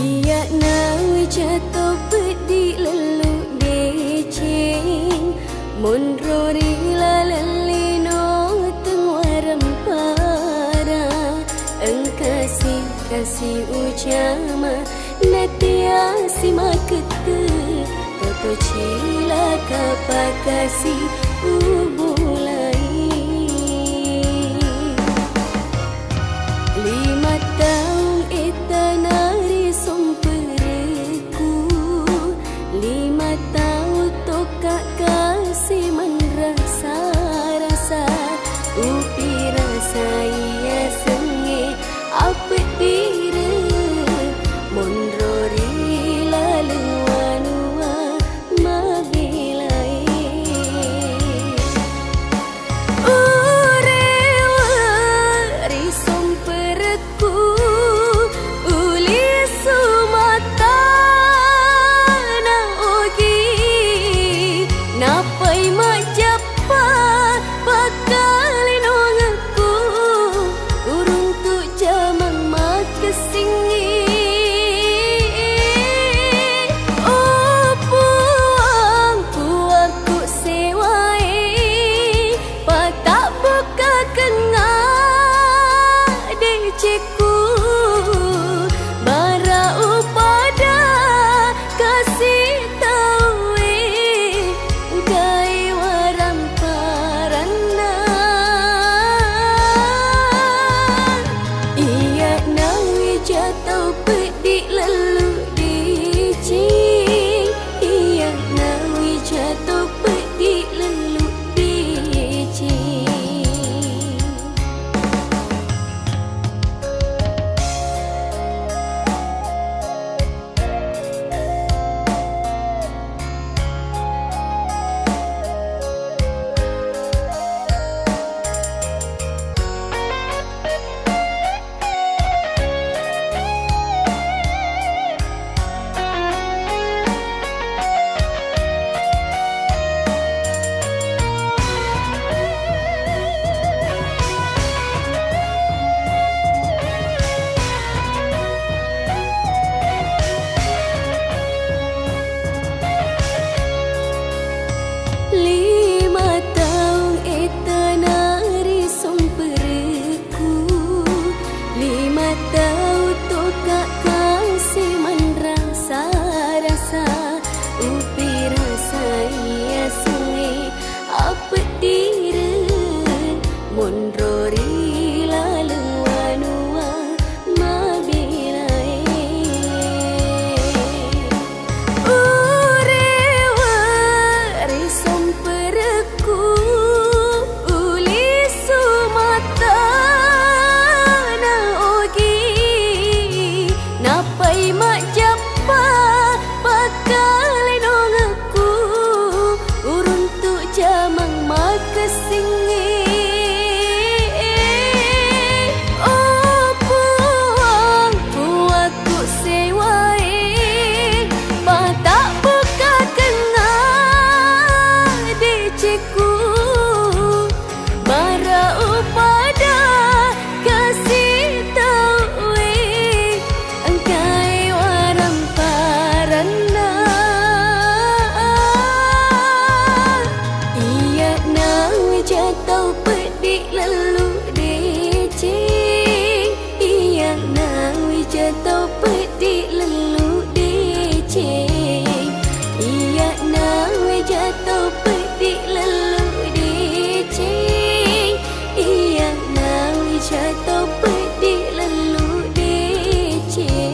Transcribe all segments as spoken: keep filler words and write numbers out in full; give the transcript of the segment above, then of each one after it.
Iyya nawi cato peddi lellu deceng, monro ri laleng lino tenguareng para, engka si kasi ujama, natia si makette, toto cilaka pakasi ubulai. Lima taung etana ri somperekku, lima taung tokka kasi menrasa-rasa, upirasa iya sengnge appeddire, monro ri laleng wanua mabelae. Urewe ri somperekku, ulisu matana ogi, nappai majjappa pakkalinongekku, uruntu jamang makessingngi. Oh Puang, kuakku sewae, patabbukakengnga decekku, bara upada kasi tauwe, engkai waramparanna. Iyya nawi cato peddi lellu deceng, iyya nawi cato peddi lellu deceng. Lima taung etana ri somperekku, lima tau tokka kasi menrasa-rasa, upirasa iya sengnge appeddire, monro ri laleng wanua mabelae. Urewe ri somperekku, ulisu matana ogi, nappai majjappa pakkalinongekku, uruntu jamang makessingngi. Oh Puang, kuakku sewae, patabbukakengnga decekku, bara upada kasi tauwe, engkai waramparanna. Iyya nawi cato peddi lellu deceng, iyya nawi cato peddi lellu deceng, iyya nawi cato peddi lellu deceng, iyya nawi cato peddi lellu deceng.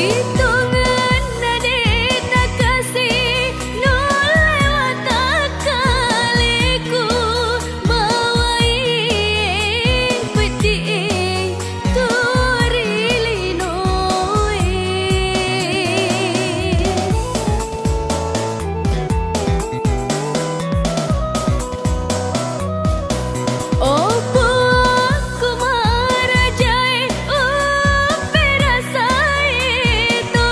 Itungenna de' nakasi nulle watakkaleku, bawai peddi'e tu ri linoe. O puakku marajae, upperasai to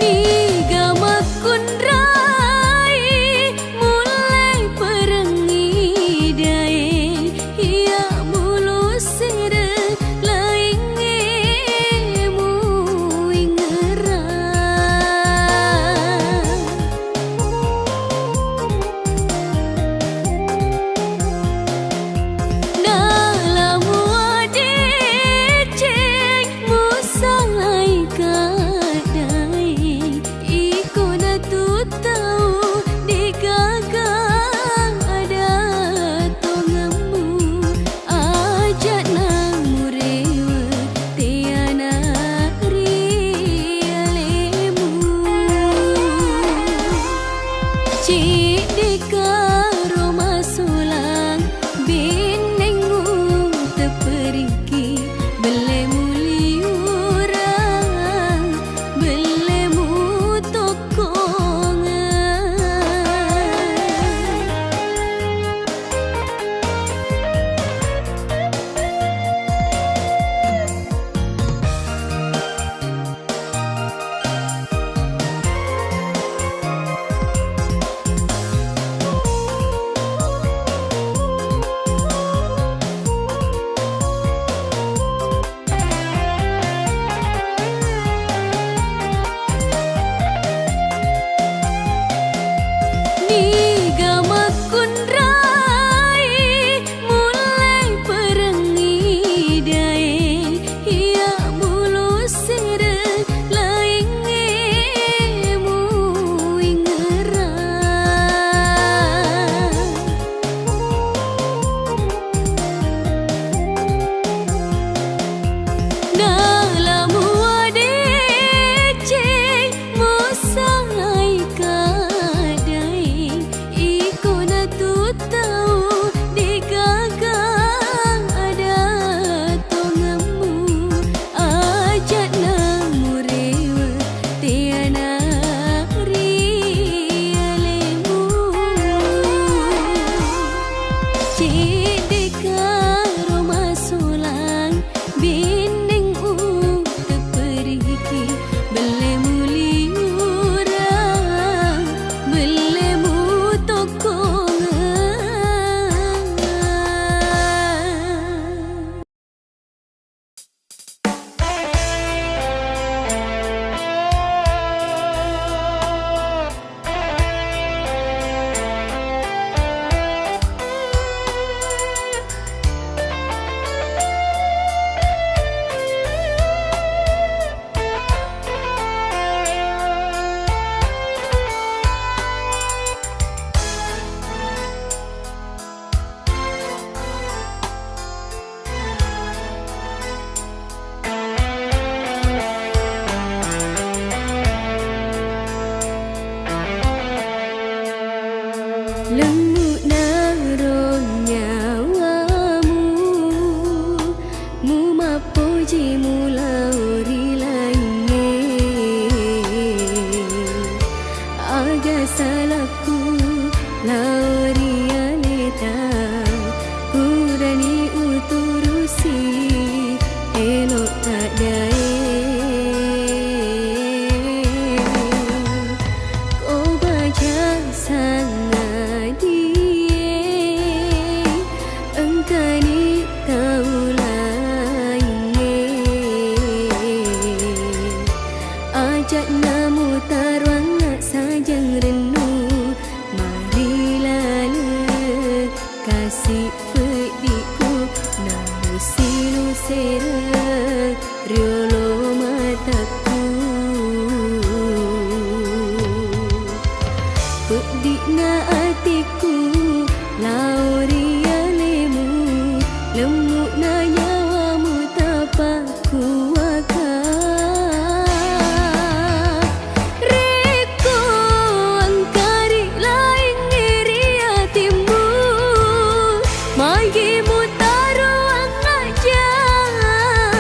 Niga makkunrai mulle perengngi daeng, iya mulu sere laingnge muingerang. Nala mua deceng musalai kadaeng, iko natu tau degaga ada tongemmu. Aja'na murewe teana ri alemu. Ceddekaro masolang bennengngu teperiki, bellemu liurang, bellemu tokkongeng. Niga makkunrai mulle perengngi daeng, iya mulu sere laingnge muingerang. Nala mua deceng musalai kadaeng, iko natu tau degaga ada tongemmu. Aja'na murewe teana ri alemu. Ceddekaro masolang bennengngu teperiki, bellemu liurang, bellemu tokkongeng. Lemmu'naro nyawamu, mumappoji mulao ri laingnge. Aga salakku lao ri aleta, purani uturusi elo'ta dae. Ko baja sangadie, engkani tau laingnge. Aja'na mutaroangnga sajang rennu, mari laleng kasi peddiku, nalusi-lusere riolo matakku. Peddi'na atikku lao ri alemu, lemmu'na nyawamu tapakkuwaka. Rekko engka ri laingnge ri atimmu, magi mutaroangnga janci.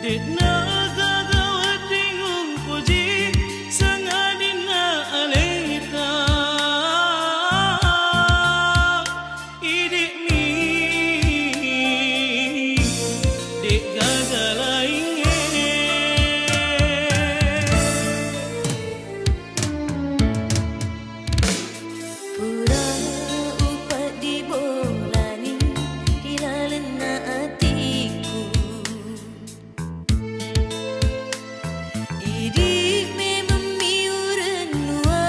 De'na gaga wedding upoji sangadinna aleta. Idi'mi de'gaga laingnge. Pura upaddibolani ri lalenna atiku. Idi mememmi urennua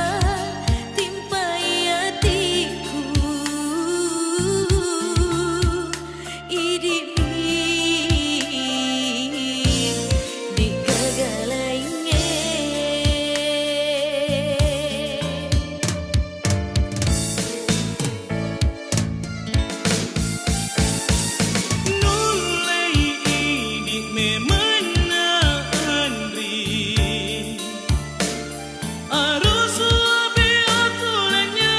timpai atiku. Idi'mi de'gaga laingnge. Nullei idi memenna anri. Arusu api atulenye,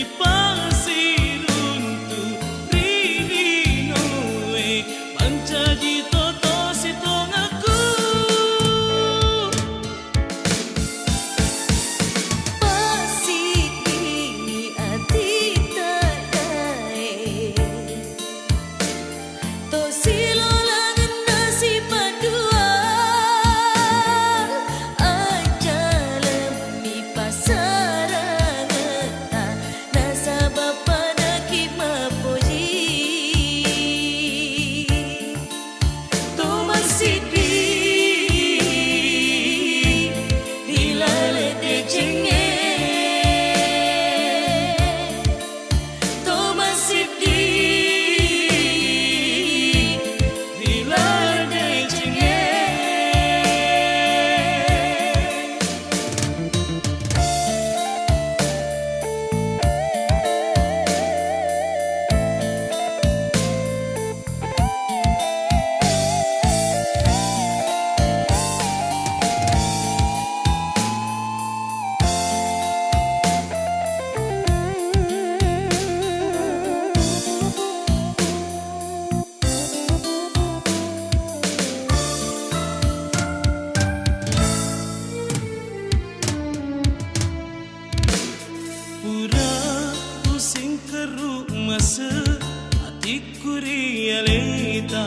ipasiruntu ri linoe, mancaji toto sitongaku. Pasiddi ati tadae. To silolangenna sipaddua, ajalemmi passarangetta, nasaba padaki mapoji. To massiddi ri laleng decengnge. To massiddi ri laleng decengnge. Pura usingkeru mase atikku ri aleta.